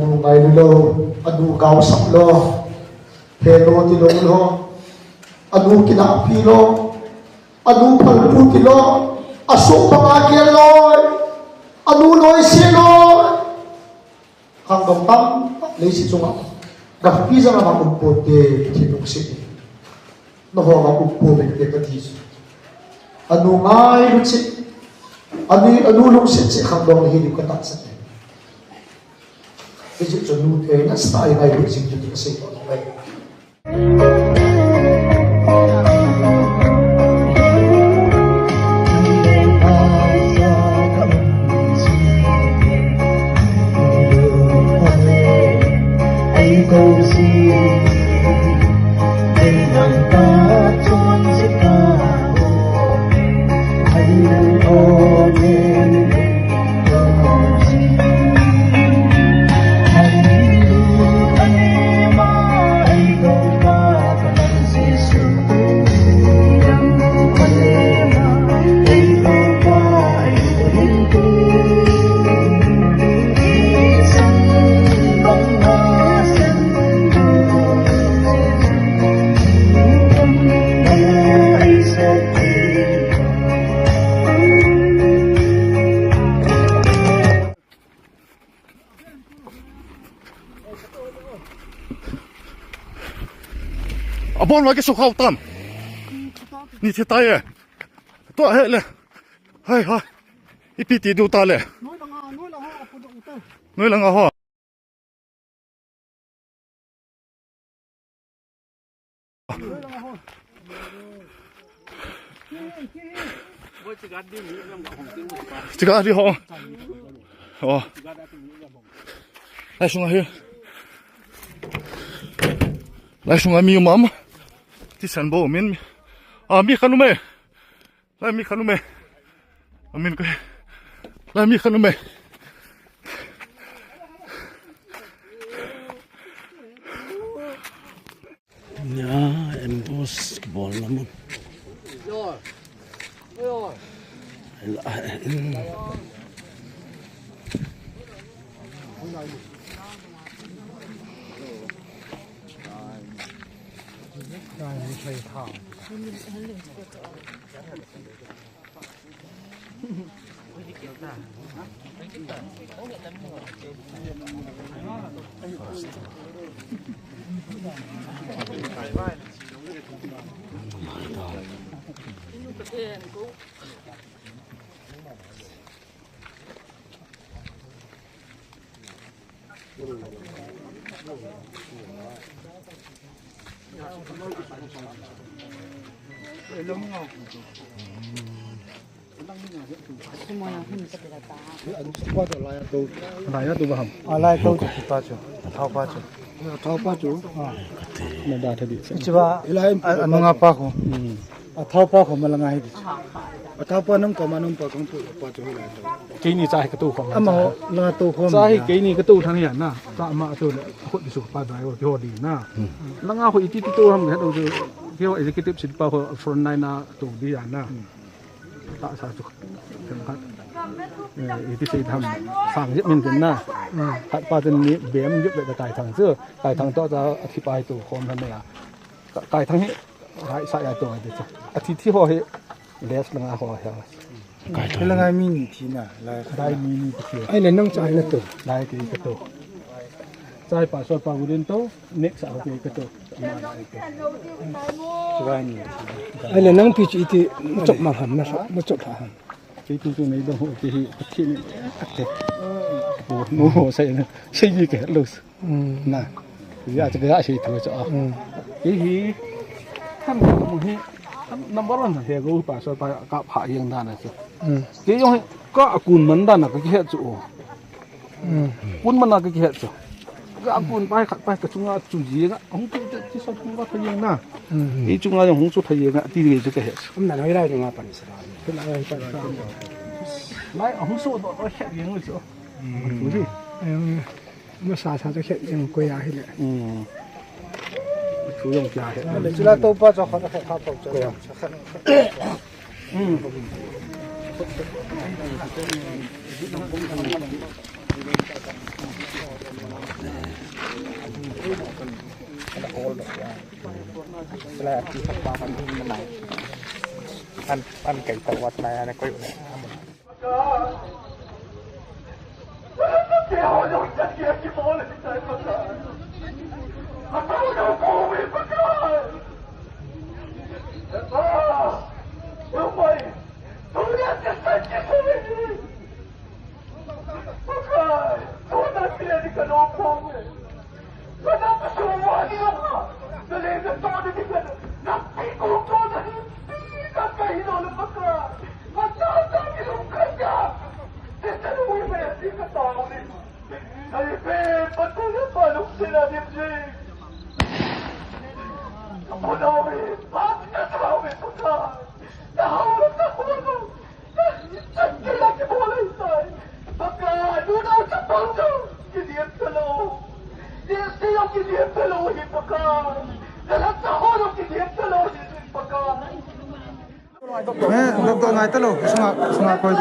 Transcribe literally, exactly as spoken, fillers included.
Anu ngailo, anu gaosaplo, helo tilonglo, anu kinapilo, anu phalpu tilo, aso pama kelo, anu noi selo. Khangdong tam le si chunga. Gappi jana ma kumpote kithipuk si. Noho ma kumpo bente kati. Anu ngailo si. Anu, anu lungsi si khangdong hini kata sa. Isi chunu te na sa ai ngailo si tu kasi ko. Abon lagi sukhau tam. Ni theta ye. To he le. Hai hai. Ipi ti du ta le. Noi lang ho. Chiga di ho. Oh. Laisung ahi. Laisung ami umam. Tisan bo min. Ah, mi kanu me. Lai mi kanu me. Amin ko. Lai mi kanu me. Ya, ambush kebol namun. Laya tu baham. Alai tu. Kipa chu. Athau pa chu. Athau pa chu. Ah. Na da thadi. Chiba. Ilai. Anung apa ko. Hmm. Athau pa ko malanga hi. Athau pa nung ko manung pa kong pu pa chu hilai. Kini chai katu ko. Ama ho la tu ko. Chai kini katu than ya na. Ta ma tu le. Ko di su pa dai ko di na. Hmm. Langa ko iti tu ham ke tu. Ko executive sit pa ko front line na tu di ya na. Hmm. Ta sa chu. Eh, iti si tham sang jep min tin na. Hmm. Hat pa tin ni bem jep le kai thang chu. Kai thang to ta athi pai tu khom than ya. Ka-, kai thang hi rai sa ya to ai de chu. Athi thi ho hi les langa ho ya. Kai thang. Langa mi ni thi na. Dai mi ni thi. Ai le nang chai na to. Dai ki ka to. Chai pa so pa gudin to. Next a hopi keto. Chivai ni. Ai le nang pi chi iti muchok ma ham na sa, muchok tha ham. Ke tu tu nei dong ho ke hi, ke hi ni. Ate. Bo mo ho sai na. Sai ni ke los. Hmm. Na. Ya te ya sai tu cha. Hmm. Ke hi. Tham mo hi. Number one he go pa so pa ka pha yang dan na chu. Hmm. Ke jong hi ka akun man dan na ke he chu. Hmm. Kun mana ke het so. Ga kun pai khat pai kachunga chuji ga hung tu tu ti so tu va thayeng na. Hmm. I chunga jong hung so thayeng ga ti ve chu ke het. Am na noi lai nga pan sa. Lai hung so do do het yeng so. Hmm. Tu hi. Em, ma sa sa to het yeng ko ya hi le. Hmm. Tu jong kya het. Le chula to pa cho khat khat pa cho. Ko ya. Hmm. An, an kai tawat na ya na koi na. Eh, doktor ngai talo, sunga, sunga koi.